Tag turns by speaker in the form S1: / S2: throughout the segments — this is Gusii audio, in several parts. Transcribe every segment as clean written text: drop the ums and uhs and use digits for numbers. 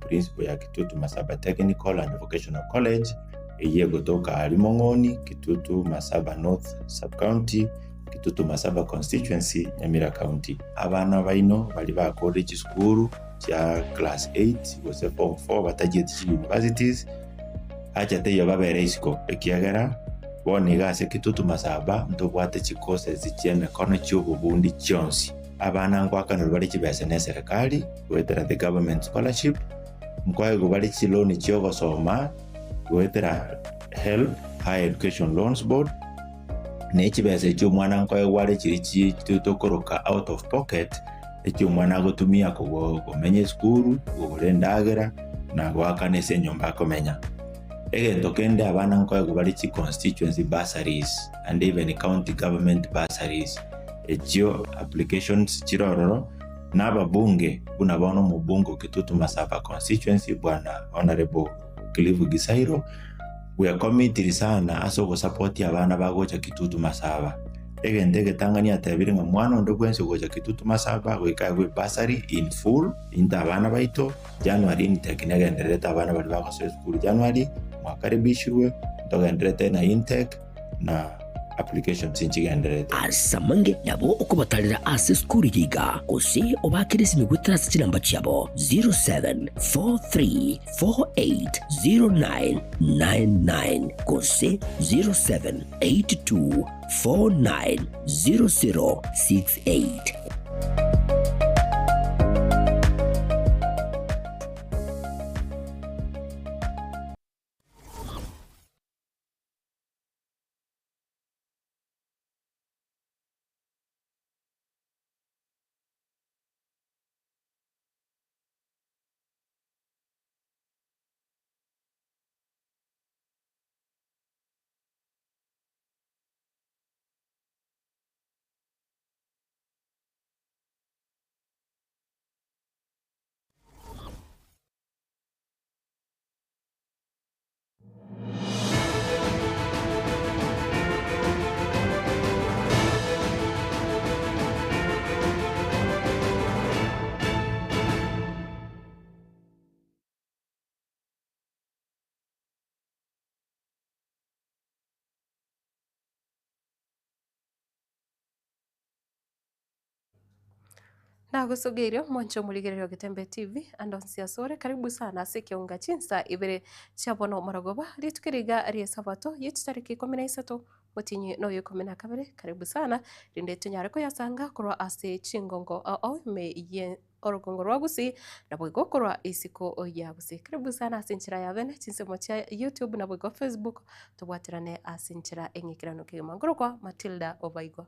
S1: principal ya Kitutu Masaba Technical and Vocational College, eyio egotoka aria Mong'oni, Kitutu Masaba North Sub-County, Kitutu Masaba Constituency, Nyamira County. Abana baino baria bakorire chisukuru chia class 8 gose form 4 batachieti chi universities, acha teiyo babere isiko ekiagera bono iga ase Kitutu Masaba ntobwate chicourses chi'emekono chi'obobundi chionsi. Abana ngoakanerwa bare chibesa neserekari goetera the government scholarship, nkoegwa bare chiloan chi'ogosoma goetera HELB, Higher Education Loans Board, ne chibesa echio omwana nkoegwa are chiria chi tokoroka out of pocket, echio omwana agotumia kogo komenya esukuru, kogora endagera, na goakana ase enyomba akomenya. Egento kende abana nkoegwa bare chi constituency bursaries and even county government bursaries, echio applications chire ororo, na ababunge buna bono omobunge o Kitutu Masaba constituency bwana Honourable Cliff Gisairo, bwekomitiri sana ase ogosapotia abana bagocha Kitutu Masaba. Egento egetang'ani atebire ng'a mwana onde bwensi ogocha Kitutu Masaba goika aegwe ebursary in full into abana baito, January intake negendererete abana baria bagosoa esukuru January, mwakaribishirwe, ntogendererete na intake na applications nchigendererete.
S2: Ase amange nabo okobatarera ase esukuru eye iga, gose obaakere esimi goetera ase chinamba chiabo 0743480999 gose 0782490068.
S3: Nagosogeirie mwanche omorigereria o Getembe TV ande onsi asore, karibu sana ase ekeunga chinsa ibere chia bono omorogoba, rituko eri iga ri'esabato ye chitariki 13 motienyi noyo 12, karibu sana rinde tonyare koyasanga korwa ase chingongo ao ime ye orogongo rwa Gusii naboigo korwa isiko ya Gusii. Karibu sana ase enchera ya bene chinsemo chia YouTube naboigo Facebook tobwaterane ase enchera eng'ikeranu kegima. Nkorokwa Matilda Obaigwa.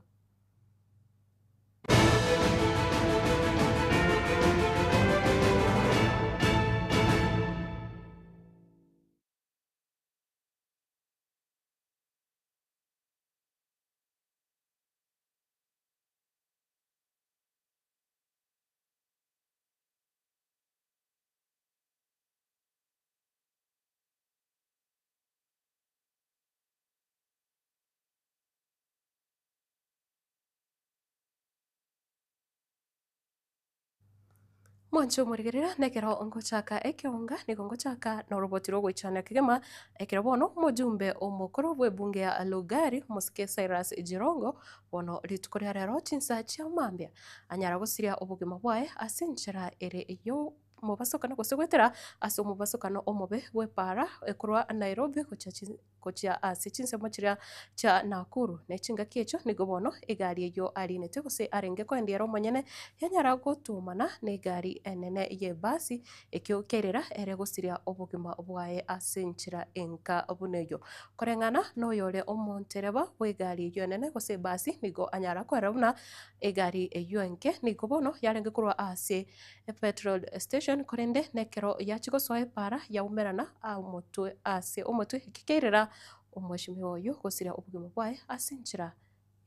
S3: Mwanche omorigereria, nekero ngochaka ekeonga, nigo ngochaka noroboti rw'ogoichana kegima, ekero bono omojumbe omokoro bw'ebunge ya Lugari, omosike Cyrus Jirongo, bono rituko ria rero chinsa chia mambia, anyara gosiria obogima bwaye ase enchera ere yo omobasokano gose goetera ase omobasokano omobe bw'epaara korwa Nairobi gochia chi. gochia ase chinsemo chiria chia Nakuru, ne chingaki echio nigo bono egari eyio arinete gose arenge koendia ere omonyene yanyara gotuomana negari enene y'ebasi, ekio kiairera ere gosiria obogima bwaye ase enchera enka buna eyio. Koreng'ana noyore omontereba bw'egari eyio enene gose ebasi nigo anyara koerera buna egari eyio enke nigo bono yarenge korwa ase Epetrol station korende nekero yachia gosoa epaara yaumerana omotwe ase omotwe ekekeirera omweshimiwa oyio gosiria obogima bwaye ase enchera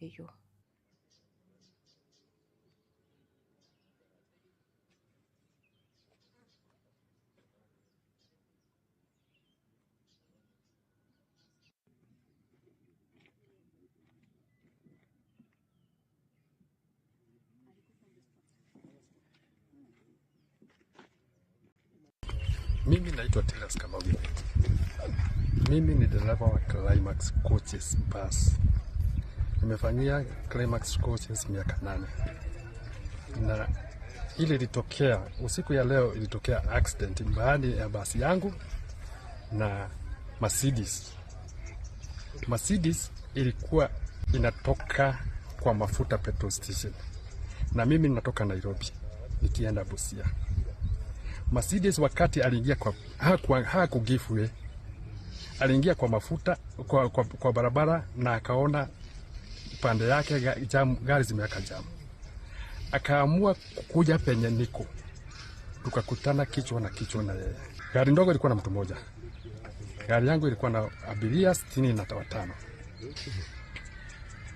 S3: eyio.
S4: Mimi naitwa Tiras Kamau Githeti. Mimi ni dereva wa Climax Coaches Bus. Nimefanyia Climax Coaches miaka 8 na ile ilitokea usiku ya leo, ilitokea accident baada ya basi yangu na Mercedes. Mercedes ilikuwa inatoka kwa mafuta petrol station, na mimi ninatoka Nairobi nikienda Busia. Mercedes wakati aliingia kwa haku give way, aliingia kwa mafuta kwa barabara na akaona pande yake jam, gari zimeweka jam, akaamua kukuja penye niko, tukakutana kichwa na kichwa na yeye. Gari ndogo ilikuwa na mtu mmoja, gari yangu ilikuwa na abiria 65.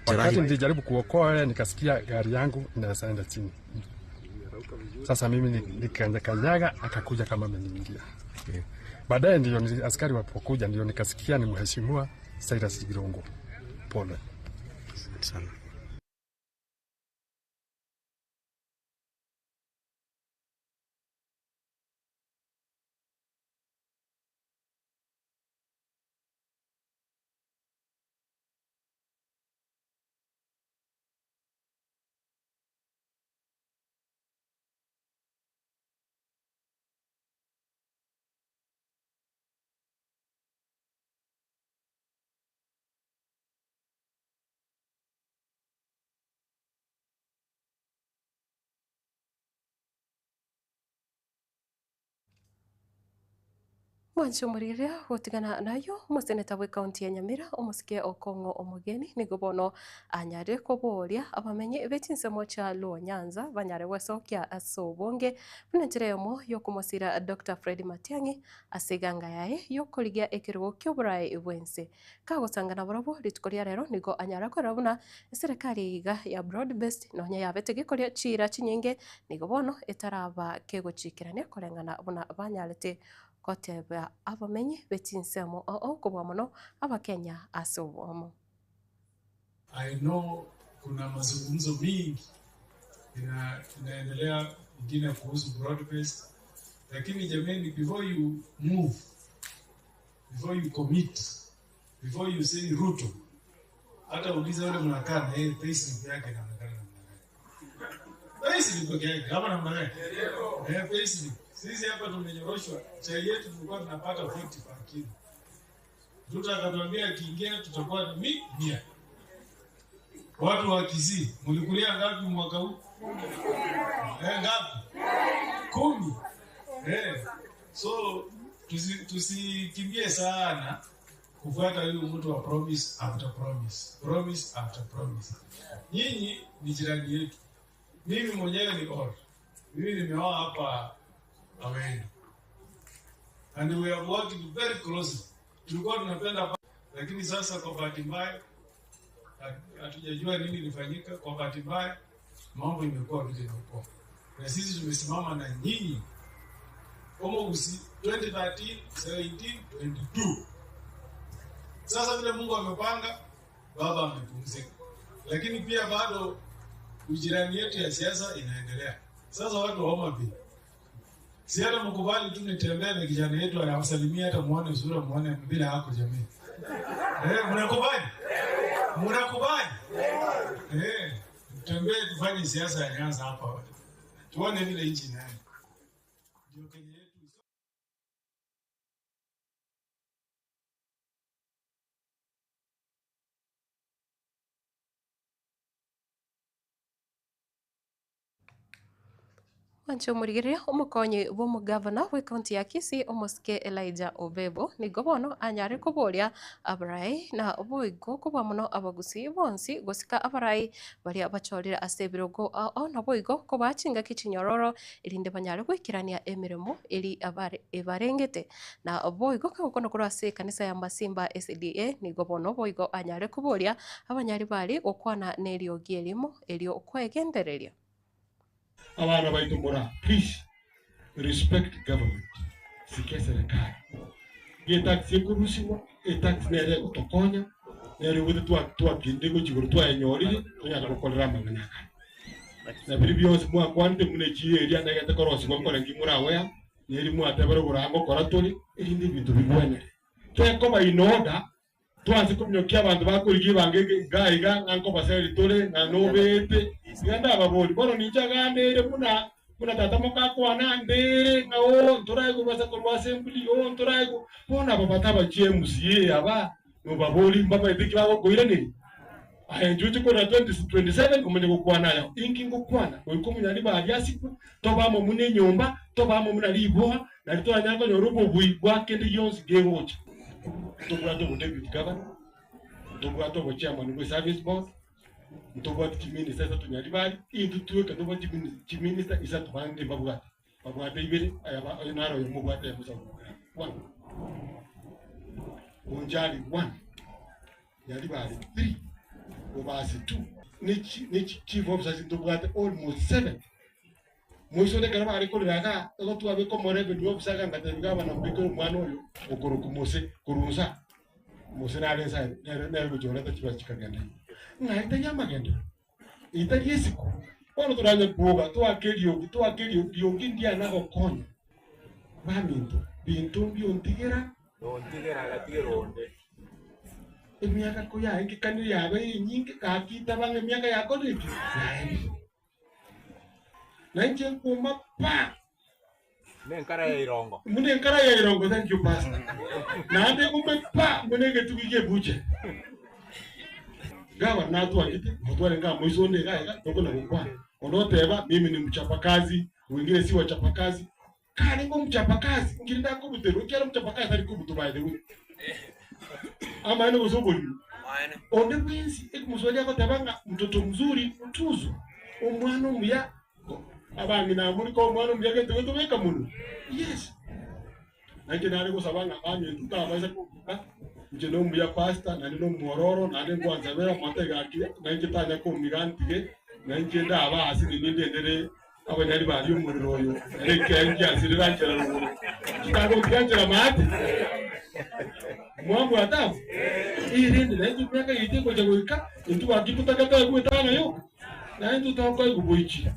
S4: Wakati nilijaribu kuokoa yeye, nikasikia gari yangu inaweza enda chini. Sasa mimi nikakanyaga, akakuja kama ameniingia. Baadaye ndio askari walipokuja, ndio nikasikia ni mheshimiwa Cyrus Jirongo. Pole sana.
S3: Mwanchumuriria gutigana nayo omoseneta bwe kaunti ya Nyamira omosike Okong'o Omogeni nigo bono anyare koboria abamenyi bechinsemo cha Luo Nyanza banyare gwesokia ase obonge buna enchera yomo yokomosira Dr. Fred Matiang'i ase eganga yaye yokorigia ekerogo kia oborai bwense kagosangana barabwo rituko ria rero nigo anyara korora buna eserekari iga ya broad based nonya yabete gekoria chira chinyinge nigo bono etaraba kegochikerania koreng'ana buna banyarete goteba abamenyi bechinsemo oo kobua mono abakenya ase obomo.
S5: I know kuna mazungumzo mingi inaendelea ingine kuhusu broad based, lakini jameni, before you move, before you commit, before you say Ruto, hata uliza yule mnakaa na yeye payslip yake inaonekana namna gani? Payslip peke yake kama namna gani? Eh, payslip. Sisi hapa tumenyoroshwa, chai yetu tulikuwa tunapata 40 per kilo. Ruto akatuambia akiingia tutakuwa ni 100. Watu wa Kisii, mlikulia ngapi mwaka huu? Ngapi? 10. So tusikimbie sana kufuata huyu mtu wa promise after promise, promise after promise. Nyinyi ni jirani yetu. Mimi mwenyewe ni old. Mimi nimeoa hapa Awendo. And we are working very closely. Tulikuwa tunapenda, lakini sasa kwa bahati mbaya hatujajua nini ilifanyika. Kwa bahati mbaya mambo imekuwa vile imekuwa, na sisi tumesimama na nyinyi almost 2013, 17, 22. Sasa vile Mungu amepanga, baba amepumzika, lakini pia bado ujirani yetu ya siasa inaendelea. Sasa watu wa Homa Bay, si hata mkubali tu nitembee na kijana yetu anawasalimia, hata muone sura, muone bila yako jamii. Mnakubali? Mnakubali? Tutembee tufanye siasa ya Nyanza hapa. Tuone vile nchi inaenda. Ndio Kenya yetu.
S3: Mwanchumuriria omokonyi bwa omogavana bwa ekaunti ya Kisii omosike Elijah Obebo nigo bono anyare koboria abarai na boigo kobua mono abagusi bonsi gosika abarai baria bachorire ase ebirogo ao na boigo kobachingaki chinyororo erinde banyare goikerania emiremo eri ebarengete na boigo kagokono korwa ase ekanisa ya Masimba SDA nigo bono boigo anyare koboria abanyari bari gokwana na eriogi erimo erio okwegendereria.
S6: Abana baitu mora, please respect government. Sikia serikali. Ye tax ekurusiwa, e tax nere gotokonya, nere gothe twakinde gochigoro twaenyorire, tonyara gokorera amang'ana aya. Na biri bionsi mwakwanete muna echiria eria nagete korosigwa nkore nki morawea, Neri mwatebire oboraa ngokora tore, erinde ebinto bigwenere. Tekoba in order, twanse kominyokia abanto bakorigia ebango eke iga iga, ng'a nkobaseri tore, ng'a nobeete. Iga ndababorie, bono ninche aganere buna buna tata moka akwana, ndere ng'a oo ntoraigwe ase korwa assembly, oo ntoraigwe. Bono aba batabachie MCA aba, nobaborie mbamaete ki bagokoiraneria? Aye inche oche korera 2027 omanye gokwana aya. Inki ngokwana? Goika omonyaribo aria asikwe, tobe amo buna enyomba, tobe amo buna riboa, nario toranyare konyora obobui bwa kende gionsi kegocha. Ntobwate obodeputy governor, ntobwate obochairman bwe service board, ntobwate chiminister isato Nyaribari, intwe tweka ntobwate chiminister isato bande mbabwate. Babwate ibere, aya oyo naro oyomo obwate eyemo South Mugirango one, Bonchari one, Nyaribari three, Bobasi two, ne chi ne chi chief officers ntobwate almost seven. Moisore ekero bare korera igaa, igo twabeka omo revenue officer iga ngatebia gavana mbekere omwana oyo okorokwa Mose korwa nsa, Mose nare nsa nere nere gochia koreta chibesa chikagenda igo. Ng'a etari amagenderero. Etari esiko. Bono toranye kwoga toake eriogi, toake eriogi, riogi ndiana gokonya. Baminto, binto mbiontigera.
S7: Nontigera agatigera onde.
S6: Emiaka koyaengekanire yabeire enyinge, gaki taba ng'a emiaka yakorire ki? Yaerire. Na inche nkwoma pa!
S7: Buna enkara ya irongo.
S6: Buna enkara ya irongo, thank you pastor. Naende ng'ume pa buna egetugi ki'ebuche. Gavana natwangete, motware nga moiso onde iga iga, tokona gokwana. Onde oteba, mimi ni mchapakazi, wengine si wachapakazi. Karenge omochapakazi, nkeri ndakobuterwa, ekiagera omochapakazi tari kobutwa by the way. Amaene gose oborimo. Onde bwensi, ekemoswahili agoteba ng'a mtoto mzuri hutuzwa, omwana omuya Abang'ina amo rika omwana omuya gento getobeka monwe. Yes. Na inche nare gosaba ng'a baminto tabaisa kobuka, inche nomuya pastor, naende nomwororo, naende nkwansabera amate gaki, na inche tanya komiga ntige, na inche ndaba ase nini ndendere abanyari baria omorero oyo, ere ekiagera ngiasirire anchera rogoro. Chitagontiga anchera maate. Mwambwata amo? Erinde nainche emiaka yaito egocha goika, intwe gaki totagete goetana yoka. Naintwe tokoigwa boichire.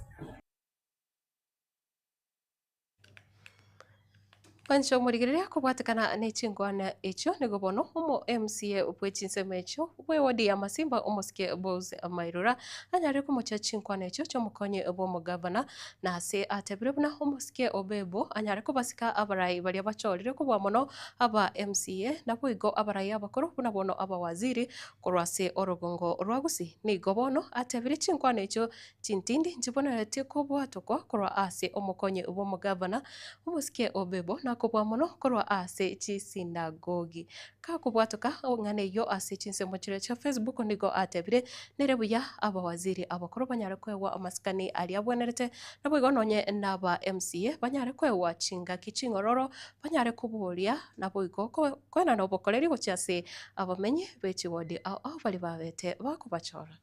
S3: Kwancha omorigereria kobwatekana ne chingwana echio nigo bono omo MCA bwe chinsemo echio bwe ward ya Masimba omosike Bose Mairura anyare komochia chinkwana echio chiomokonyi bw'omogavana na ase atebire buna omosike Obebo anyare kobasika abarai baria bachorire kobua mono aba MCA naboigo abarai abakoro buna bono abawaziri Korwa ase orogongo rwa Gusii nigo bono atebirie chinkwana echio chintindi nchiboneretie kobwatokwa korwa ase omokonyi bw'omogavana omosike o Bebo na kobua mono korwa ase chisinagogi. Gakobwatoka eng'ana eyio ase chinsemo chiria chia Facebook nigo atebire nere buya abawaziri abakoro banyare koegwa amasikani aria abwenerete naboigo nonye naba MCA banyare koegwa chingaki ching'ororo banyare koboria naboigo koenana obokoreri gochia ase abamenyi be chiwodi ao ao baria babete bakobachora.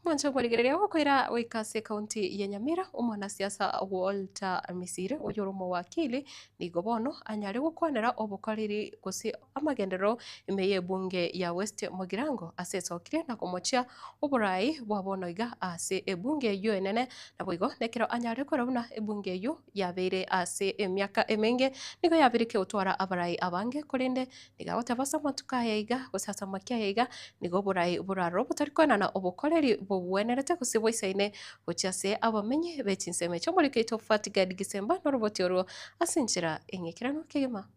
S3: Mwanche okorigereria gokoira goika ase ekaunti ya Nyamira, omwanasiasa Walter Misiri oyore omowakili nigo bono anyare gokwanera obokoreri gose amagenderero ime y'ebunge ya West Mugirango ase esokirie na komochia oborai bwa bono iga ase ebunge eyio enene. Naboigo nekero anyare korora buna ebunge eyio yabeire ase emiaka emenge nigo yabeire kegotwara abarai abange korende Nigo agoteba ase amatuko aya iga, gose ase amakia aya iga, nigo oborai boraroro botari koenana obokoreri bogwenerete gose boisaine gochia ase abamenyi be chinsemo echio. Omoriki oito Fatgad Gisemba noroboti orwo ase enchera eng'ekeranu kegima.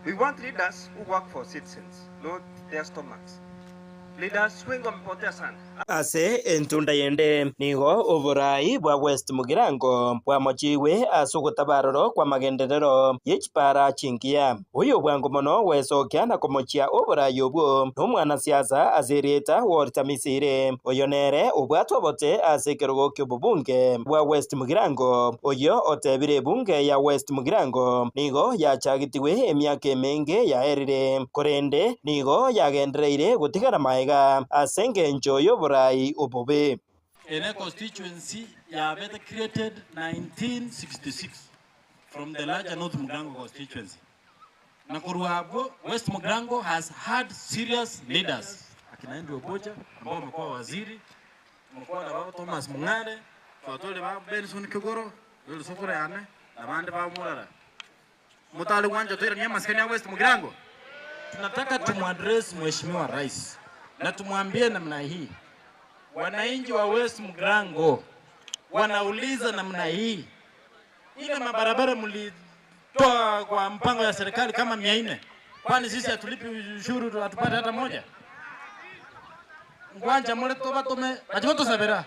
S8: We want leaders who work for citizens, not their stomachs. Leaders wengi wamepotea sana.
S9: Ase entunda yende, nigo oboraai bwa West Mugirango bwamochigwe ase ogotabaroro kw'amagenderero ye chipara chingiya. Oyo bwango mono gwesokia na komochia oboraai obwo nomwanasiasa ase erieta Walter Misiri, oyo nere obwate obote ase ekerogo ki'obobunge bwa West Mugirango, oyio otebire ebunge ya West Mugirango nigo yachagetigwe emiaka emenge yaerire, korende nigo yagendereire gotigara maega ase engencho y'oboraai obobe.
S10: Ere constituency yabete created 1966 from the larger North Mugirango constituency. Na korwa abwo West Mugirango has had serious leaders akina Andrew Obocha ambao wamekuwa waziri, tumekuwa na baba Thomas Mung'are, twatwarire ba Benson Kigoro, oyo yane, na bande ba Murara. Motari gwancha toiranie amasikani a West Mugirango? Tunataka tumuaddress Mheshimiwa Rais na tumwambie namna hii, wananchi wa West Mugirango wanauliza namna hii, ile mabarabara mlitoa kwa mpango ya serikali kama 400, kwani sisi hatulipi ushuru hatupate hata moja? Ngwanja mule tobatome bachigotusabera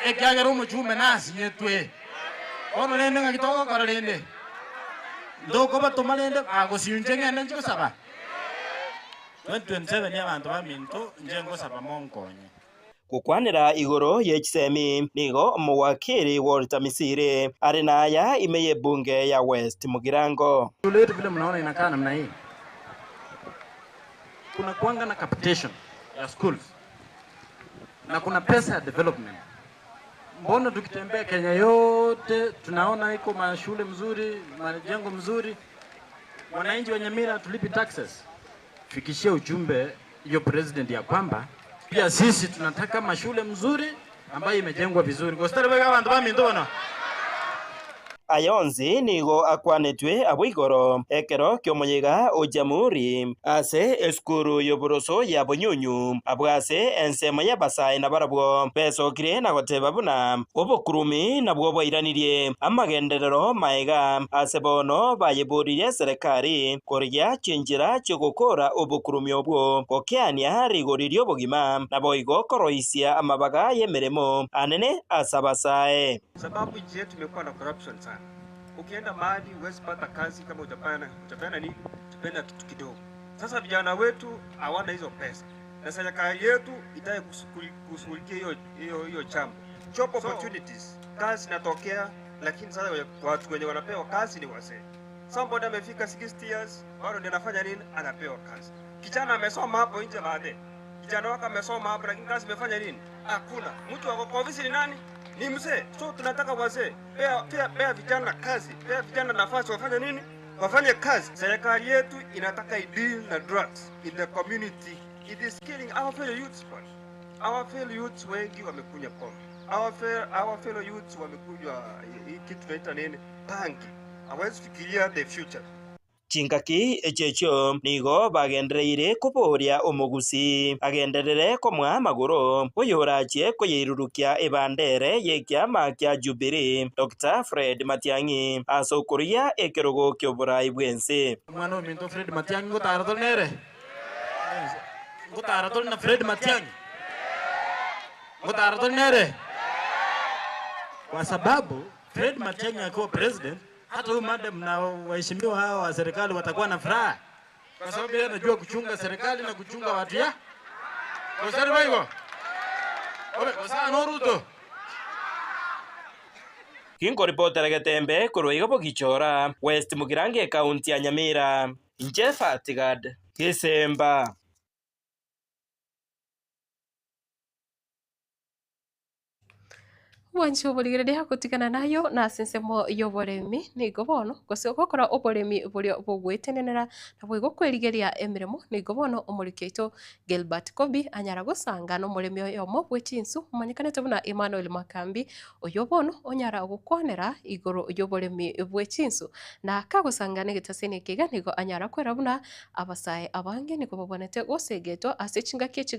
S10: ekiagera omochume nasinyetwe bono rende ng'aki togokora rende ntokobatoma rende bagosinche ng'ende nchigosaba 2027 abanto baminto nche ngosaba monkonye.
S9: Gokwanera igoro ye chisemi nigo omowakiri Walter Misiri are naya ime y'ebunge ya West Mugirango.
S10: Shule yetu vile mnaona inakaa namna hii, kuna kuanga na capitation ya schools na kuna pesa ya development. Mbona tukitembea Kenya yote tunaona iko mashule mzuri, majengo mzuri, wananchi wa Nyamira tulipi taxes. Fikishie ujumbe hiyo president ya kwamba pia sisi tunataka mashule mzuri ambayo imejengwa vizuri. Gostari bega abantu baminto bano.
S9: Ayonzi nigo akwanetwe abwo igoro ekero kiomoyega o jamhuri ase esukuru y'oboroso ya Bonyunyu abwo ase ensemo y'abasae nabarabwo besokire na goteba buna obokurumi nabwo bwairanirie amagenderero maega ase bono bayeboririe serikali korigia chinchera chiogokora obokurumi obwo gokeania rigori ri'obogima nabo igo koroisia amabaga y'emeremo anene ase abasae.
S8: Sababu nchi yetu imekuwa na corruption sana. Ukienda mahali huwezi pata kazi kama hujapana hujapana nini, hujapana kitu kidogo. Sasa vijana wetu hawana hizo pesa, na serikali yetu itaki kushughulikia hiyo hiyo hiyo jambo. Job opportunities, kazi inatokea, lakini sasa watu wenye wanapewa kazi ni wazee. Somebody amefika 60 years bado ndiye anafanya nini? Anapewa kazi. Kijana amesoma hapo nje baadaye, kijana wako amesoma hapo, lakini kazi imefanya nini? Hakuna. Mtu wako kwa ofisi ni nani? Ni mzee. So tunataka wazee, pea, pea, pea vijana kazi, pea vijana nafasi wafanye nini? Wafanye kazi. Serikali yetu inataka i-deal na drugs in the community. It is killing our fellow youths, bwana. Our fellow youths wengi wamekunywa pombe. Our fellow, our fellow youths wamekunywa hii kitu tunaita nini? Bangi. Hawezi fikiria the future.
S9: Chingaki echechio nigo bagendereire koboria omogusi agenderere komwa amagoro oyorachie koyeirurukia ebandere y'ekiama kia Jubilee Dr. Fred Matiang'i ase okoria ekerogo kia oborai bwense.
S10: Mwana ominto Fred Matiang'i ngotara tore nere ngotara tore na Fred Matiang'i ngotara tore nere kwa sababu Fred Matiang'i akiwa president, hata huyu madam na waheshimiwa hawa wa serikali watakuwa na furaha, kwa sababu yeye anajua kuchunga serikali na kuchunga watu ya kosari baigo obe kosa no Ruto.
S9: Kinkoripotera Getembe korwa iga Bogichora, West Mugirango ekaunti ya Nyamira, inche Fatigad Gisemba.
S3: Bwanchi oborigereria gotigana nayo na ase ensemo y'oboremi nigo bono gose ogokora oboremi boria bogwetenenera nabo igo kwerigeria emeremo nigo bono omoriki oito Gilbert Kobi anyara gosanga na omoremi oyomo bwe chinsu omanyekanete buna Emmanuel Makambi oyo bono onyara gokwanera igoro y'oboremi bwe chinsu na kagosanga na egetaseni eke iga nigo anyara kwera buna abasae abange nigo babonete gosegetwa ase chingaki echi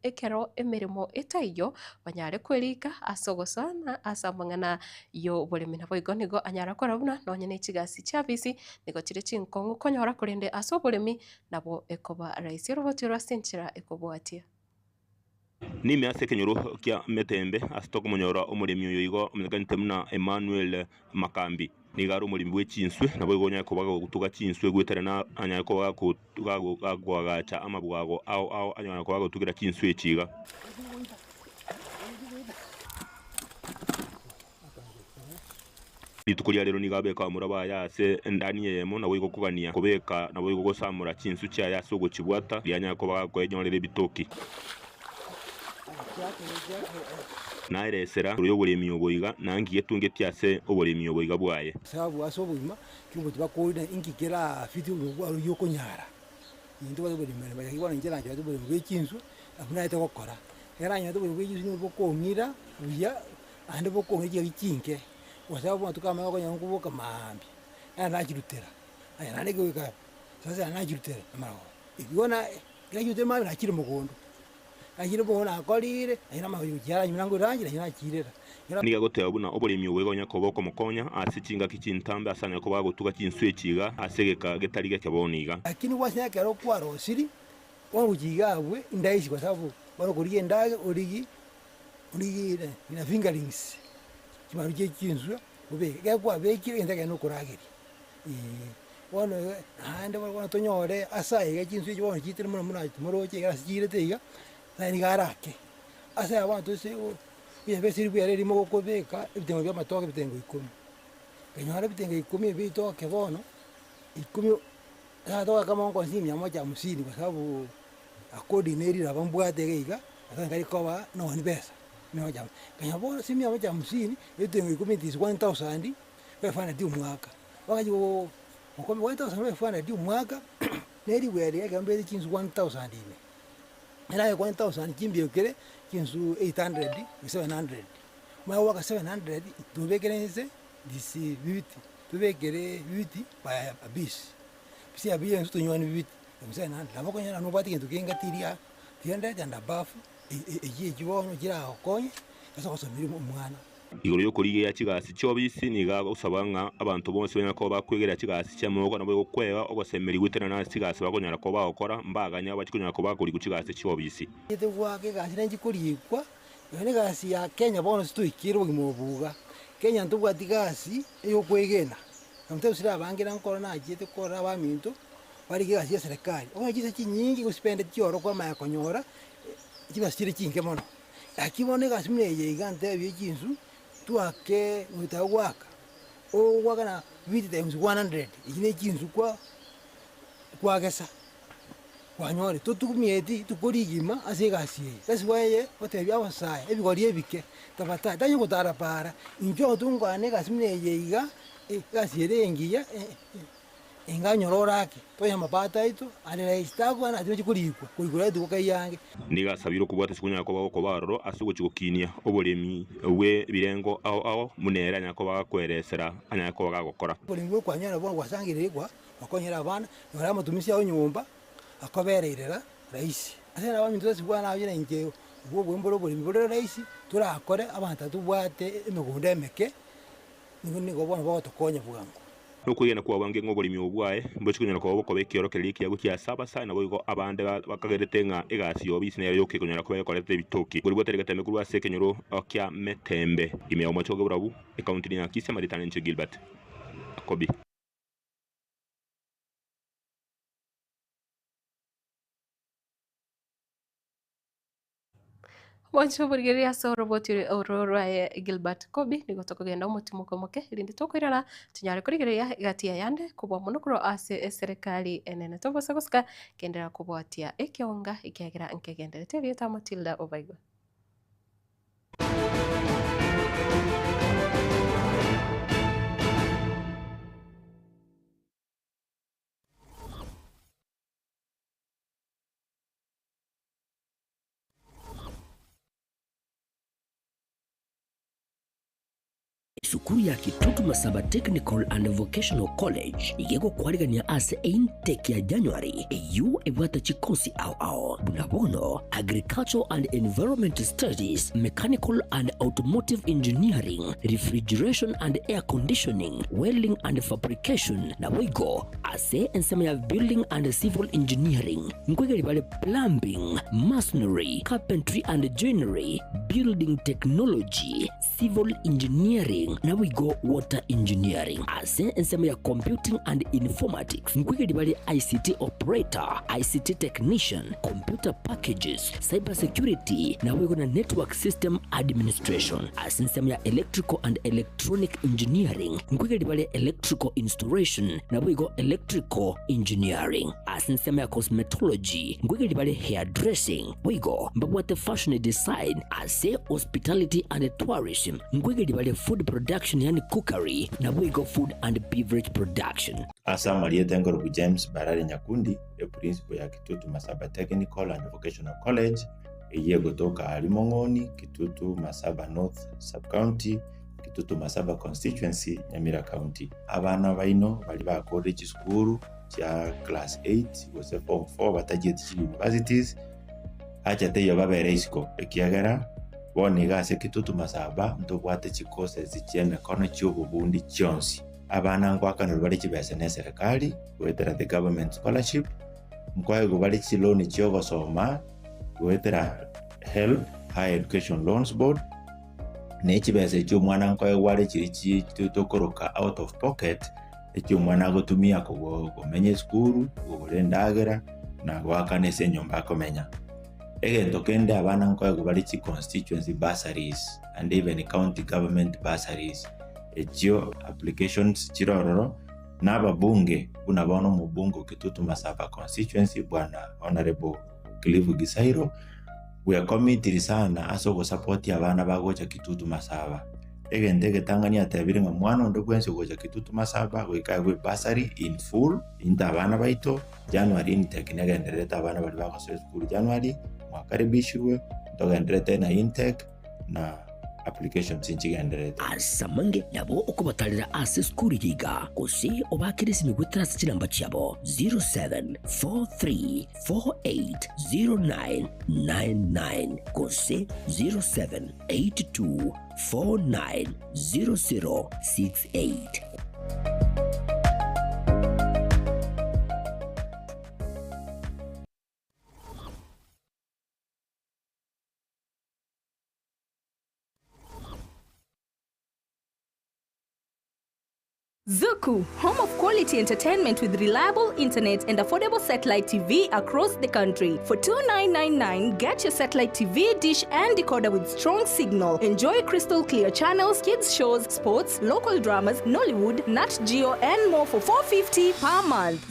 S3: ekero emeremo etaiyo banyare kwerika ase ogosa sana ase amang'ana y'oboremi. Naboigo nigo anyara korora buna nonye ne chigasi chi'afisi nigo chire chinkong'u konyora korende ase oboremi nabo ekoba rahisi. Oroboti oro ase enchera ekobwatia.
S11: Nime ase ekenyoro kia Metembe ase tokomonyora omoremi oyo igo omenyekanete buna Emmanuel Makambi. Nigo are omoremi bwe chinswe, naboigo onyare koba agotuga chinswe goetera na anyare koba gakoagacha amabwago ao ao anyare koba agotugera chinswe echi iga. Rituko ria rero nigo abeka abamura baye ase endani eyemo, naboigo kogania kobeka, naboigo gosamora chinsu chiaye ase ogochibwata, rianyare koba gakoenyorera ebitoki. Naeresera igoro y'oboremi obo iga, na nki getungetie ase oboremi obo iga bwaye.
S12: Sababu ase obogima ki bakoira inki kerafiti obogima bwao oyio okonyara. Intwe tobwate oboremi lakini bono inche nachorete oboremi bwe chinswe abwo naete gokora. Ekero nanyorete oboremi bwe chinswe nigo bokong'ira buya naende bokong'ira chiaria chinke, gose amatuko amaya okonyora nkoboka maambia, naende nachirutera, aye naende goika sasa nachirutera amarogoba. Igo na ekero nachirutire maambia nachire mogondo, nachire mogondo nakorire, naende amarogoba gochia nyuma nakorangeria naende nachirera.
S11: Nigo agoteba buna oboremi obo iga koba okomokonya ase chingaki chintambe ase anyare koba agotuga chinswe echi iga ase egeka getari geke bono iga.
S12: Lakini gwasinya ekero kwarosiri, bono gochia iga abwe indaisi kwa sababu bono korigia endagera origie origie na fingerlings chimaru chie chinswe obeke, ekero kwabekire egento ekere nokorageria eh. Bono naende bono tonyore ase aiga chinswe echi bono chiitire mono mono moroche iga ase chiirete iga, naende nigo arake. Ase aya bono tose Ebeseri biare erimo gokobeka ebitengo bi'amatoke ebitengo ikomi. Nkanyora ebitengo ikomi ebi ritoke bono, ikomi natoka kama nkosia mia moja hamsini kwa sababu according na eriraba mbwate iga iga, ase nkari koba nonye besa mia moja hamsini. Nkanyora bono ase mia moja hamsini, ebitengo ikomi it is 1500 omwaka. Bagachia go gokomi 1500 omwaka, na erigweri ekero mbegete chinsu 1000 ime. Eraye 1000 chimbiekere chinsu 800 gose 700. Omanye goaka 700 tobekere inse this bibiti, tobekere bibiti by a piece. Bisia ya ensu tonywane bibiti times 700. Nabo okonyora nobwate egento kenge tiria 300 and above echio echio bono chiragokonye ase ogosomeria omwana.
S11: Igoro y'okorigereria chigasi chi'obisi nigo agosaba ng'a abanto bonsi banyare koba bakwegerera chigasi chi'amaboko nabo egokwega ogosemeria goetanana ase chigasi bakonyara koba bagokora, mbaganye abachie konyara koba bakorigwa chigasi chi'obisi.
S12: Ete goaka egasi nainche korikwa, nonya egasi ya Kenya bono sitoikire obogima obo iga. Kenya ntobwati gasi eyokwegena, sometimes abange nankoro nachiete korora abaminto, barike egasi ya eserekari, onye chinsa chinyinge gospend chioro kwamanya konyora, chibesa chire chinke mono. Gaki bono egasi buna eye iga ntebie chinsu, twake goetera goaka, ogoaka na fifty times 100, echi ne chinsu kwa kwagesa, kwanyore. Totumieti rituko rigima ase egasi eye. That's why eye gotebia abasae ebigori ebike, tafadhali tanya gotara para, inchuo tongane egasi buna eye iga, egasi ere engiya. Inganyora orake, tonya amabato aito are rahisi, takwana ati tochia korikwa, korikwa rituko kaiange.
S11: Nigo asabire okobwata ase konyara koba gokoba aroro ase ogochia gokinia oboremi bw'ebirengo ao ao, buna ere anyare koba gakweresera anyare koba gagokora.
S12: Oboremi bwa okwanyora bono gwasangererekwa gokonyera abana, nore amatumisi ao nyomba akobereirera rahisi. Ase abaminto ase bwana abwo inche obwo oboremi bore oboremi bore rahisi torakore abanto tobwate emegondo emeke, nigo nigo bono bogotokonya bwango.
S11: Nokwegena kw'abange ng'a oboremi obo bwaye mbochie konyara koba bokoba ekiorokererio ekiya gochia ase abasae, naboigo abande bakagerete ng'a egasi y'obisi nero yoka ekonyara koba ekoreta ebitoki. Korwa tari getembe korwa ase ekenyoro kia Metembe, ime ya omochie o Borabu, ekaunti ya Kisii, amaritana inche Gilbert Akobi.
S3: Mwanche oborigereria ase oroboti oro rwaye Gilbert Kobi, nigo tokogenda omotimoko omoke erinde tokoirana tonyare korigereria egati yayande kobua mono korwa ase eserekari enene. Tobosa gosika genderera kobwatia ekeonga ekiagera nkegenderete erieta Matilda Obaigwa.
S2: Esukuru ya Kitutu Masaba Technical and Vocational College nigo egokwarigania ase eintake ya January eyio ebwate chikosi ao ao buna bono Agricultural and Environment Studies, Mechanical and Automotive Engineering, Refrigeration and Air Conditioning, Welding and Fabrication naboigo ase ensemo ya Building and Civil Engineering nkoigeria bare Plumbing, Masonry, Carpentry and Joinery, Building Technology, Civil Engineering, naboigo Water Engineering. Ase ensemo ya Computing and Informatics, nkoigeria bare ICT Operator, ICT Technician, Computer Packages, Cyber Security, naboigo na Network System Administration. Ase ensemo ya Electrical and Electronic Engineering, nkoigeria bare Electrical Installation, naboigo Electrical Engineering. Ase ensemo ya Cosmetology, nkoigeria bare Hairdressing, boigo mbabwate Fashion Design. Ase Hospitality and Tourism, nkoigeria bare Food Production yaani Cookery, naboigo Food and Beverage Production.
S1: Ase amarieta enkorokwa James Barari Nyakundi, eprincipo ya Kitutu Masaba Technical and Vocational College, eyio egotoka aaria Mong'oni, Kitutu Masaba North Sub-County, Kitutu Masaba Constituency, Nyamira County. Abana baino baria bakorire chisukuru chia class 8 gose form 4 batachieti chi universities, acha teiyo babere isiko, ekiagera bono iga ase Kitutu Masaba ntobwate chicourses chi'emekono chi'obobundi chionsi. Abana nkoakanerwa bare chibesa na eserekari goetera the government scholarship, nkoegwa bare chiloan chi'ogosoma goetera HELB, Higher Education Loans Board, na echibesa echio omwana nkoegwa are chiria chi tokoroka out of pocket, echio omwana agotumia kogo komenya esukuru, kogora endagera, na goakana ase enyomba akomenya. Egento kende abana nkoegwa bare chi constituency bursaries and even county government bursaries, echio applications chire ororo, na ababunge buna bono omobunge o Kitutu Masaba constituency bwana Honourable Cliff Gisairo, bwekomitiri sana ase ogosapotia abana bagocha Kitutu Masaba. Egento egetang'ani atebire ng'a mwana onde bwensi ogocha Kitutu Masaba goika aegwe ebursary in full, into abana baito, January intake negendererete abana baria bagosoa esukuru January, mwakaribishirwe, ntogendererete na intake na applications nchigendererete.
S2: Ase amange nabo okobatarera ase esukuru eye iga, gose obaakere esimi goetera ase chinamba chiabo 0743480999 gose 0782490068.
S13: Zuku, home of quality entertainment with reliable internet and affordable satellite TV across the country. For 2999, get your satellite TV, dish and decoder with strong signal. Enjoy crystal clear channels, kids shows, sports, local dramas, Nollywood, Nat Geo and more for 450 per month.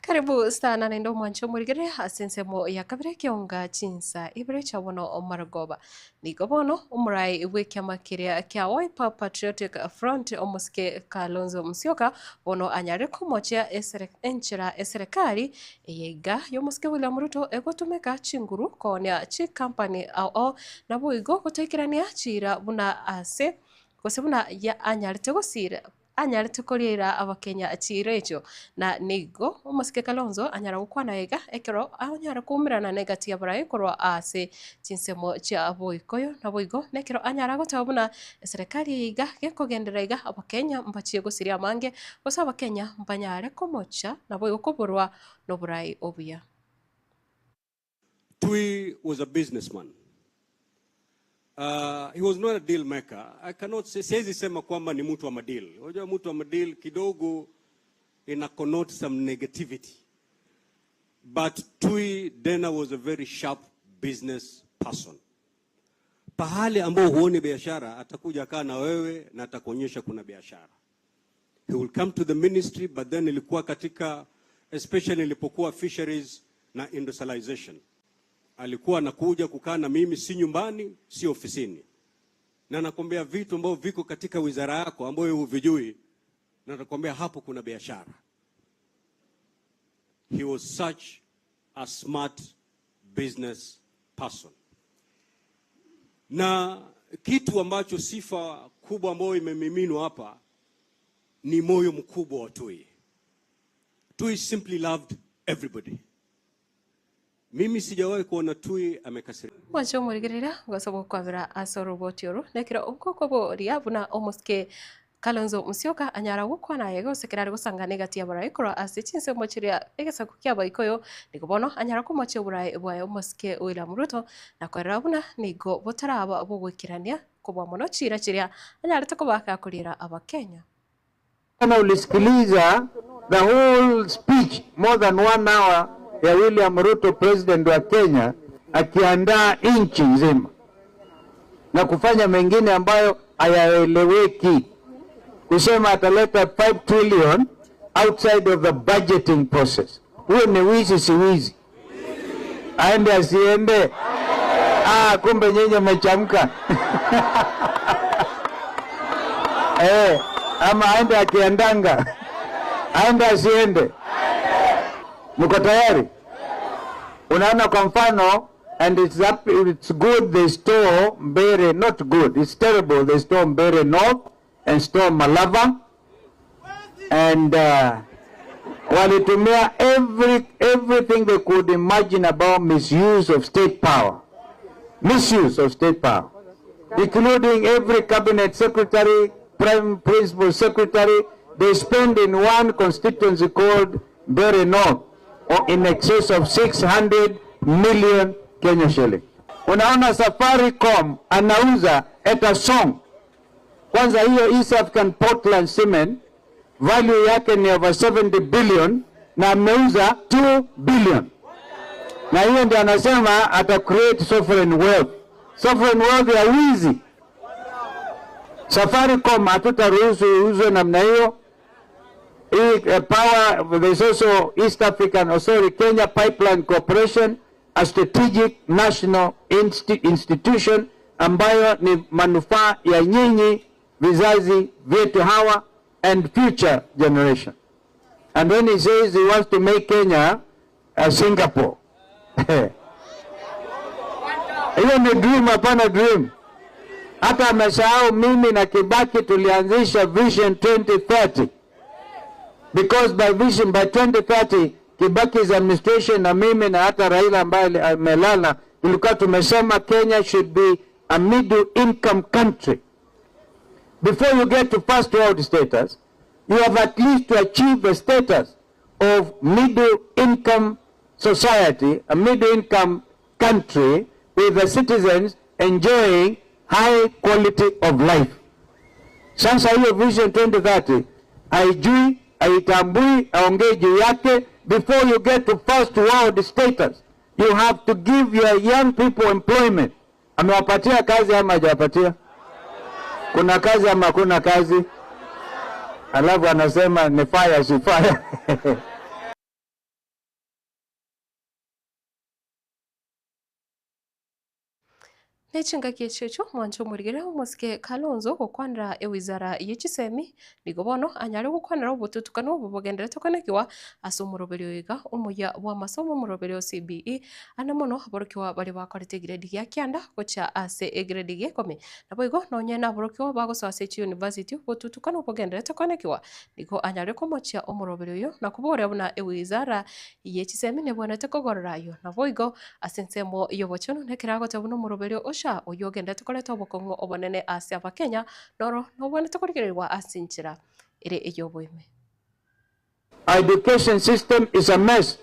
S3: Karibu sana naende omwanche omorigere ase ensemo ya kabere ekeonga chinsa ibere chia bono omaragoba. Nigo bono omorai bw'ekiama keria kia Wiper Patriotic Front omosike Kalonzo Musyoka bono anyare komochia esere enchera eserekari eye iga y'omosike William Ruto egotumeka chinguru koonia chikampani ao ao naboigo gotaikerania chiira buna ase gose buna ya anyarete gosira Anyarete koriera Abakenya chiira echio, na nigo omosike Kalonzo anyara gokwana iga ekero anyara koumerana negati y'abarai korwa ase chinsemo chia Boikoyo, naboigo nekero anyara goteba buna eserekari eye iga gekogenderera iga Abakenya mbachie gosiria amange gose Abakenya mbanyare komocha naboigo koborwa noborai obuya.
S8: Tui was a businessman. Uh, he was not a deal maker. I cannot say, siwezi sema kwamba ni mtu wa madeal. Unajua mtu wa madeal kidogo ina connote some negativity. But Tui Dena was a very sharp business person.
S14: Pahali ambao huoni biashara, atakuja kaa na wewe na atakuonyesha kuna biashara. He will come to the ministry, but then ilikuwa katika especially nilipokuwa fisheries na industrialization, alikuwa anakuja kukaa na mimi, si nyumbani, si ofisini, na nakwambia vitu ambavyo viko katika wizara yako ambayo huvijui, na nakwambia hapo kuna biashara. He was such a smart business person. Na kitu ambacho sifa kubwa ambayo imemiminwa hapa ni moyo mkubwa wa Tui. Tui simply loved everybody. Mimi sijawahi kuona Tui amekasirika.
S3: Mwanche omorigereria gose gokwabera ase oroboti oro, nekero okokoboria buna omosike Kalonzo Musyoka anyara gokwana aye gose ekero are gosangana egati y'abarai korwa ase chinsemo chiria egesaku ki'abaikoyo, nigo bono anyara komochia oborai bwaye omosike William Ruto na korera buna nigo botaraba bogoikerania kobua mono chiira chiria anyarete koba gakoriera Abakenya.
S15: Jana ulisikiliza the whole speech more than one hour ya William Ruto president wa Kenya akiandaa nchi nzima na kufanya mengine ambayo hayaeleweki, kusema ataleta 5 trillion outside of the budgeting process. Huyo ni wizi, si wizi? Aende asiende? Ah, kumbe nyinyi mmechamka. Eh, ama aende akiendanga, aende asiende? Mko tayari? Unaona, kwa mfano, and it's up, it's good they store Mbeere, not good, it's terrible they store Mbeere North and store Malava and walitumia everything they could imagine about misuse of state power, misuse of state power, including every cabinet secretary, prime principal secretary. They spend in one constituency called Mbeere North or in excess of 600 million Kenya shilling. Unaona Safaricom anauza at a song. Kwanza hiyo East African Portland Cement value yake ni over 70 billion na ameuza 2 billion, na hiyo ndio anasema ata create sovereign wealth. Sovereign wealth ya wizi. Safaricom hatutaruhusu iuzwe namna hiyo. Hii power, there's also East African, oh sorry, Kenya Pipeline Corporation, a strategic national institution ambayo ni manufaa ya nyinyi vizazi vyetu hawa and future generation. And when he says he wants to make Kenya a Singapore. Hiyo ni dream, hapana dream. Hata amesahau mimi na Kibaki tulianzisha Vision 2030. Because by vision by 2030 Kibaki's administration na mimi na hata Raila ambaye amelala tulikuwa tumesema Kenya should be a middle income country. Before you get to first world status, you have at least to achieve the status of middle income society, a middle income country with the citizens enjoying high quality of life. Sasa hiyo Vision 2030 haijui, haitambui, haongei juu yake. Before you get to first world status, you have to give your young people employment. Amewapatia kazi ama hajawapatia? Kuna kazi ama hakuna kazi? Alafu anasema ni fire, si fire.
S3: Nechingaki echio echio mwanche omorigere omosike Kalonzo gokwanera ewizara ye chisemi nigo bono anyare gokwanera obotutukanu obo bogenderete konekiwa ase omoroberi oyo iga omoyia bwa amasomo omoroberi o CBE ande mono aborokiwa baria bakorete egrade gia kianda gochia ase egrade gia ikomi naboigo nonye na aborokiwa bagosoa ase chiuniversity obotutukanu bogenderete konekiwa nigo anyare komochia omoroberi oyo na koboria buna ewizara ye chisemi nebwenerete kogorora aywo naboigo ase ensemo ya obochenu nekero agoteba buna omoroberi osha oywo ogenderete koreta obokong'u obonene ase Abakenya noro nobwenerete korigererwa ase enchera ere ey'oboime.
S15: Our education system is a mess.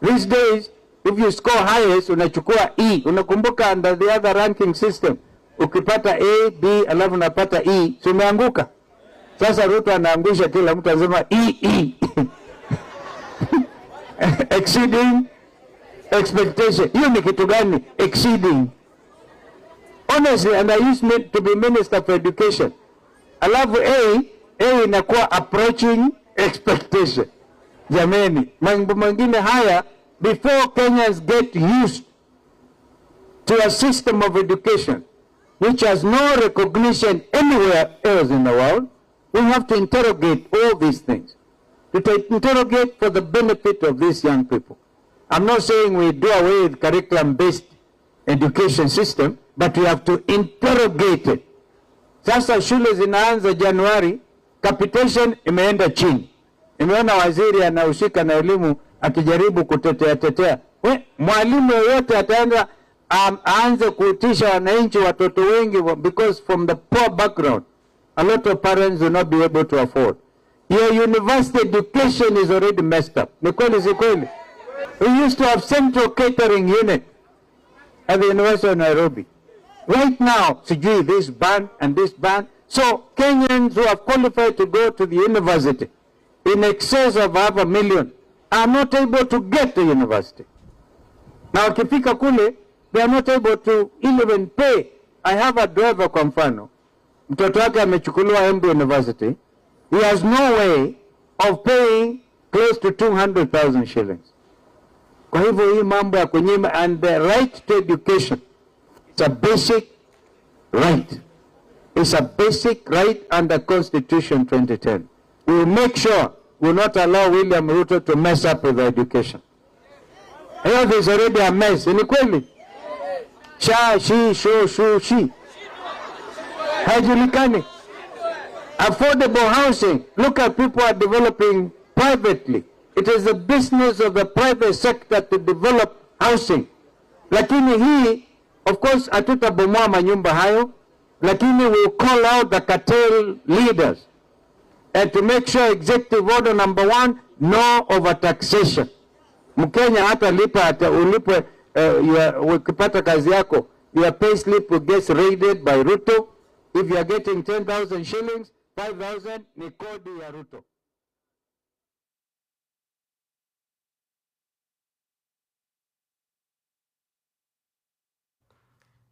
S15: These days, if you score highest, unachukua E. Unakumbuka under the other ranking system, ukipata A, B, alafu unapata E, si umeanguka? Sasa Ruto anaangusha kila mtu anasema E, E. Exceeding expectation. Hiyo ni kitu gani? Exceeding. Honestly, and I used to be minister for education. Alafu A, A inakuwa approaching expectation. Jameni, mambo mengine haya before Kenyans get used to a system of education which has no recognition anywhere else in the world, we have to interrogate all these things. To interrogate for the benefit of these young people. I'm not saying we do away with curriculum-based education system, but we have to interrogate it. Sasa shule zinaanza Januari, capitation imeenda chini. Nimeona waziri anahusika na elimu akijaribu kutetea tetea. We, mwalimu yeyote ataenda aanze kuitisha wananchi watoto wengi because from the poor background a lot of parents will not be able to afford. Your university education is already messed up. Ni kweli si kweli? We used to have central catering unit at the University of Nairobi. Right now, sijui this ban and this ban. So Kenyans who have qualified to go to the university in excess of half a million are not able to get to university. Na wakifika kule, they are not able to even pay. I have a driver kwa mfano, mtoto wake amechukuliwa Embu University. He has no way of paying close to 200,000 shillings. Kwa hivyo hii mambo ya kunyima and the right to education it's a basic right. It's a basic right under Constitution 2010. We will make sure we will not allow William Ruto to mess up with education. Health is already a mess. Ni kweli? Sha, shi, sho, shu, shi. Haijulikani. Affordable housing. Look at people are developing privately. It is the business of the private sector to develop housing. Lakini hii, of course, hatutabomoa manyumba hayo, lakini we will call out the cartel leaders and to make sure executive order number one, no overtaxation. Mkenya hata lipa hata ulipwe ukipata kazi yako, your pay slip will get raided by Ruto. If you are getting 10,000 shillings, 5,000 ni kodi ya Ruto.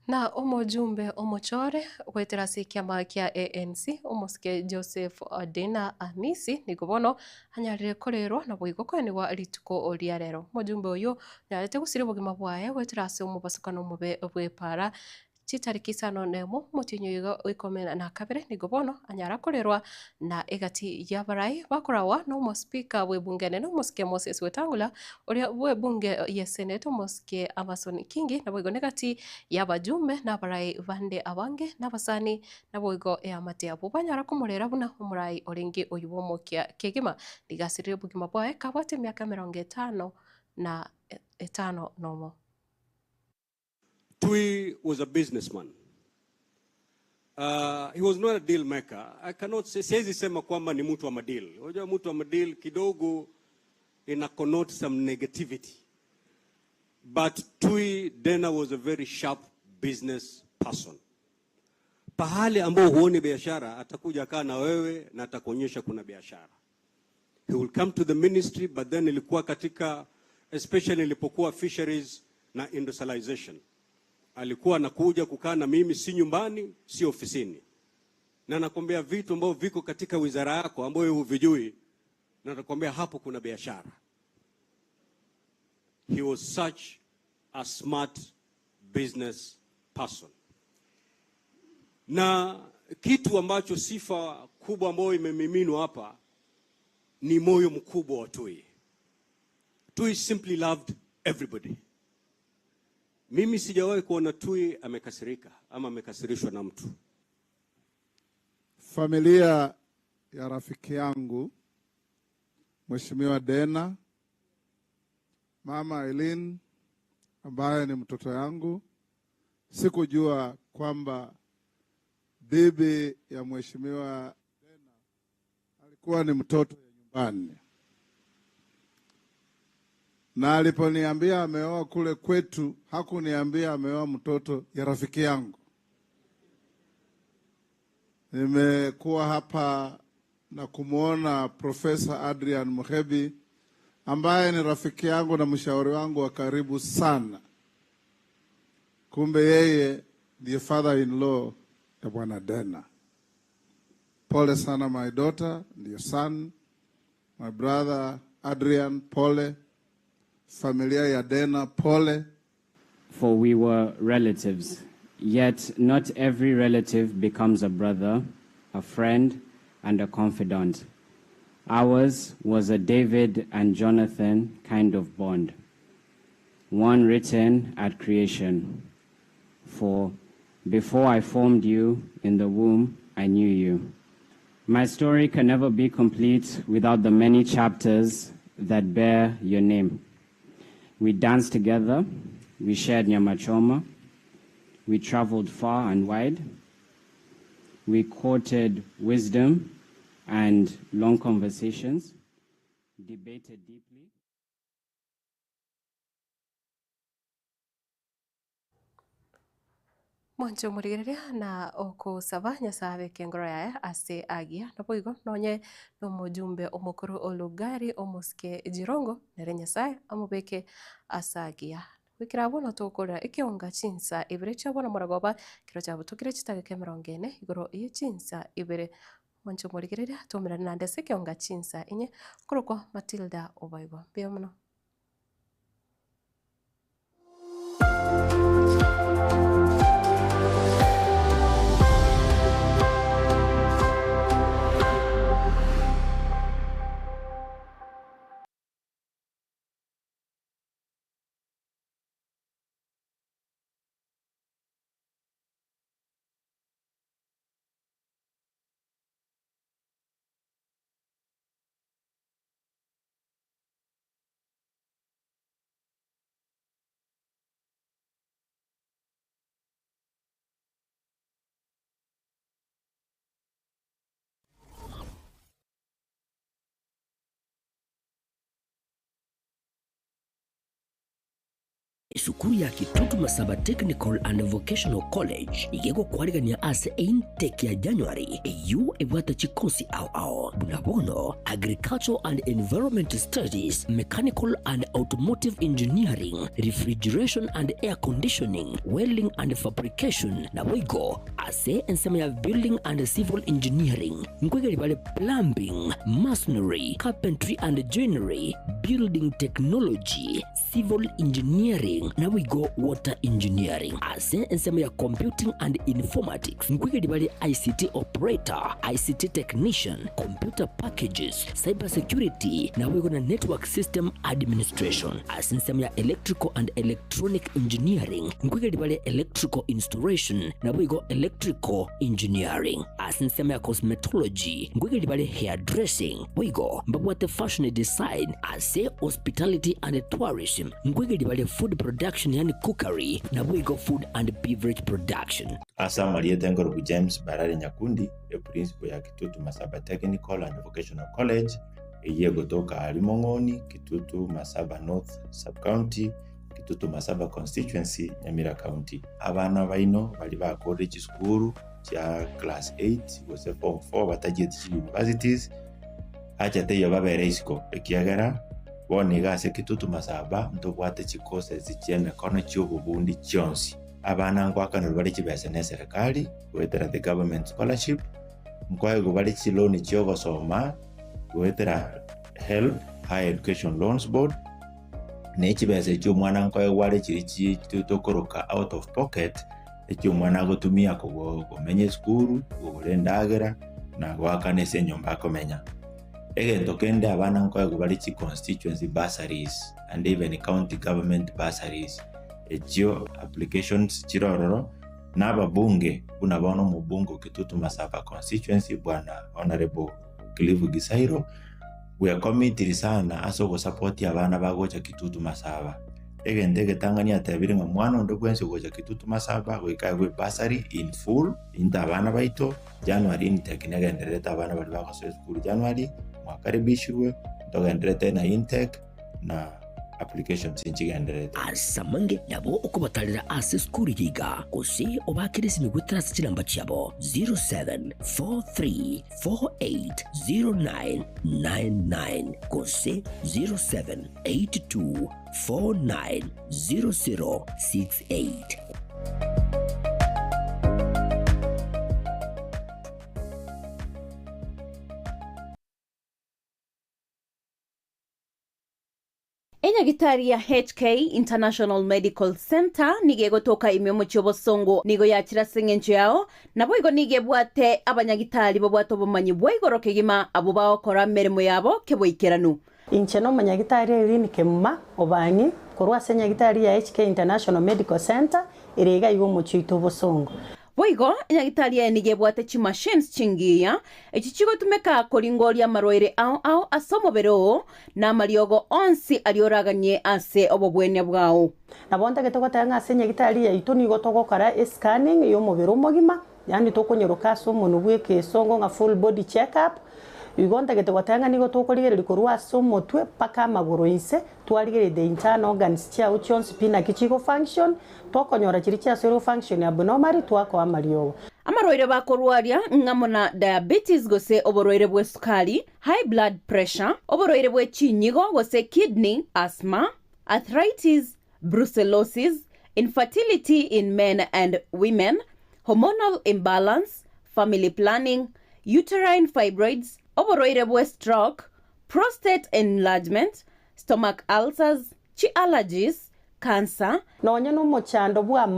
S3: Na omojumbe omochore gwetera ase ekiama kia ANC omosike Joseph Dena Amisi nigo bono anyarire korerwa na boigo koenigwa rituko ria rero. Omojumbe oyo anyarete gosiria obogima bwaye gwetera ase omobasokano omobe bw'epara chitariki isano na emo omotienyi oiga oikome na kabere nigo bono anyara korerwa na egati ya barai bakorawa na omospika bw'ebunge enene omosike Moses Wetangula oria bw'ebunge ya senate omosike Amason Kingi naboigo na egati ya abajumbe na abarai bande abange na abasani naboigo eamate abwo banyara komorera buna omorai orenge oywo bwa omokia kegima rigasirire obogima bwaye kabwate emiaka emerongo etano na etano nomo.
S14: Tui was a businessman. He was not a deal maker. I cannot say, siwezi sema kwamba ni mtu wa madeal. Unajua mtu wa madeal kidogo ina connote some negativity. But Tui Dena was a very sharp business person. Pahali ambao huoni biashara atakuja kaa na wewe na atakuonyesha kuna biashara. He will come to the ministry, but then ilikuwa katika, especially nilipokuwa fisheries na industrialization. Alikuwa anakuja kukaa na mimi, si nyumbani, si ofisini. Na nakwambia vitu ambavyo viko katika wizara yako ambayo huvijui, na nakwambia hapo kuna biashara. He was such a smart business person. Na kitu ambacho sifa kubwa ambayo imemiminwa hapa ni moyo mkubwa wa Tui. Tui simply loved everybody. Mimi sijawahi kuona Tui amekasirika ama amekasirishwa na mtu.
S16: Familia ya rafiki yangu Mheshimiwa Dena, Mama Eileen ambaye ni mtoto yangu, sikujua kwamba bibi ya Mheshimiwa Dena alikuwa ni mtoto ya nyumbani, na aliponiambia ameoa kule kwetu hakuniambia ameoa mtoto ya rafiki yangu. Nimekuwa hapa na kumwona Profesa Adrian Muhebi ambaye ni rafiki yangu na mshauri wangu wa karibu sana. Kumbe yeye Ndiye father in law ya bwana Dena. Pole sana my daughter and your son, my brother Adrian, pole. Familia ya Dena, pole.
S17: For we were relatives. Yet not every relative becomes a brother, a friend, and a confidant. Ours was a David and Jonathan kind of bond, one written at creation. For before I formed you in the womb, I knew you. My story can never be complete without the many chapters that bear your name. We danced together, we shared nyama choma, we traveled far and wide, we courted wisdom and long conversations, debated deeply.
S3: Mwanche omorigereria na okosaba Nyasae abeke engoro yaye ase agiya, naboigo nonye nomojumbe omokoro o Lugari omosike Jirongo, nere Nyasae amobeke ase agiya. Goikera abwo notokorera ekeonga chinsa ibere chia bono moragoba, ekero chiabotokire chitageka emerongo ene igoro ye chinsa ibere. Mwanche omorigereria tomerane naende ase ekeonga chinsa inye, korokwa Matilda Obaigwa. Mbuya mono.
S2: Esukuru ya Kitutu Masaba Technical and Vocational College iga egokwarigania ase intake ya January eyio ebwate chikosi ao ao buna bono Agricultural and Environment Studies, Mechanical and Automotive Engineering, Refrigeration and Air Conditioning, Welding and Fabrication naboigo ase ensemo ya Building and Civil Engineering nkoigeri bare Plumbing, Masonry, Carpentry and Joinery, Building Technology, Civil Engineering naboigo Water Engineering. Ase ensemo ya Computing and Informatics nkoigeria bare ICT Operator, ICT Technician, Computer Packages, Cyber Security naboigo na Network System Administration. Ase ensemo ya Electrical and Electronic Engineering nkoigeria bare Electrical Installation naboigo Electrical Engineering. Ase ensemo ya Cosmetology nkoigeria bare Hairdressing boigo mbabwate Fashion Design Ase Hospitality and Tourism nkoigeria bare Food Production yaani Cookery naboigo Food and Beverage Production.
S1: Ase amarieta enkorokwa James Barare Nyakundi, eprincipo ya Kitutu Masaba Technical and Vocational College, eyio egotoka aaria Mong'oni, Kitutu Masaba North Sub-County, Kitutu Masaba Constituency, Nyamira County. Abana baino baria bakorire chisukuru chia class 8 gose form 4 batachieti chi universities, Acha teiyo babere isiko, ekiagera bono iga ase Kitutu Masaba ntobwate chicourses chi'emekono chi'obobundi chionsi. Abana nkoakanerwa bare chibesa n'eserekari goetera the government scholarship, nkoegwa bare chiloan chi'ogosoma goetera HELB, Higher Education Loans Board, na echibesa echio omwana nkoegwa are chiria chi tokoroka out of pocket, echio omwana agotumia komenya esukuru, kogora endagera, na goakana ase enyomba akomenya. Egento kende abana nkoegwa bare chi constituency bursaries and even county government bursaries, echio applications chire ororo, na ababunge buna bono omobunge o Kitutu Masaba constituency bwana Honourable Cliff Gisairo, bwekomitiri sana ase ogosapotia abana bagocha Kitutu Masaba. Egento egetang'ani atebire ng'a mwana onde bwensi ogocha Kitutu Masaba goika aegwe ebursary in full, into abana baito, January intake negendererete abana baria bagosoa esukuru January, mwakaribishirwe, ntogendererete na intake na applications nchigendererete.
S2: Ase amange nabo okobatarera ase esukuru eye iga, gose obaakere esimi goetera ase chinamba chiabo 0743 480999 gose 0782 490068.
S18: Enyagitari ya HK International Medical Centre nigo egotoka ime omochie obosongo nigo yachire ase eng'encho yao, naboigo nigo ebwate abanyagitari babwate obomanyi bwa igoro kegima abwo bagokora emeremo yabo keboikeranu.
S19: Inche nomonyagitari Irene Kemuma Obang'i korwa ase enyagitari ya HK International Medical Centre ere iga iga omochie oito obosongo.
S18: Boigo, enyagitari eye nigo ebwate chimachines chingiya, echi chigotumeka koringoria amarwaire ao ao ase omobere oo, na amariogo onsi aria oraganie ase obobwenia bwao.
S19: Nabo ntagete goteba ng'a ase enyagitari yaito nigo togokora escanning y'omobere omogima, yaani tokonyoroka ase omonwe bw'ekesongo ng'a full body check up, igo ntagete goteba ng'a nigo tokorigereria korwa ase omotwe mpaka amagoro inse, twarigereria the internal organs chiao chionsi pi naki chigo function, Tokonyora chiria chiasoirwe function abnormally twakoa amariogo.
S18: Amarwaire bakorwaria ng'amo na diabetes gose oborwaire bw'esukari, high blood pressure, oborwaire bwe chinyigo gose kidney, asthma, arthritis, brucellosis, infertility in men and women, hormonal imbalance, family planning, uterine fibroids, oborwaire bwe stroke, prostate enlargement, stomach ulcers, chi allergies, cancer,
S19: Nonya nomochando bw'amaiso.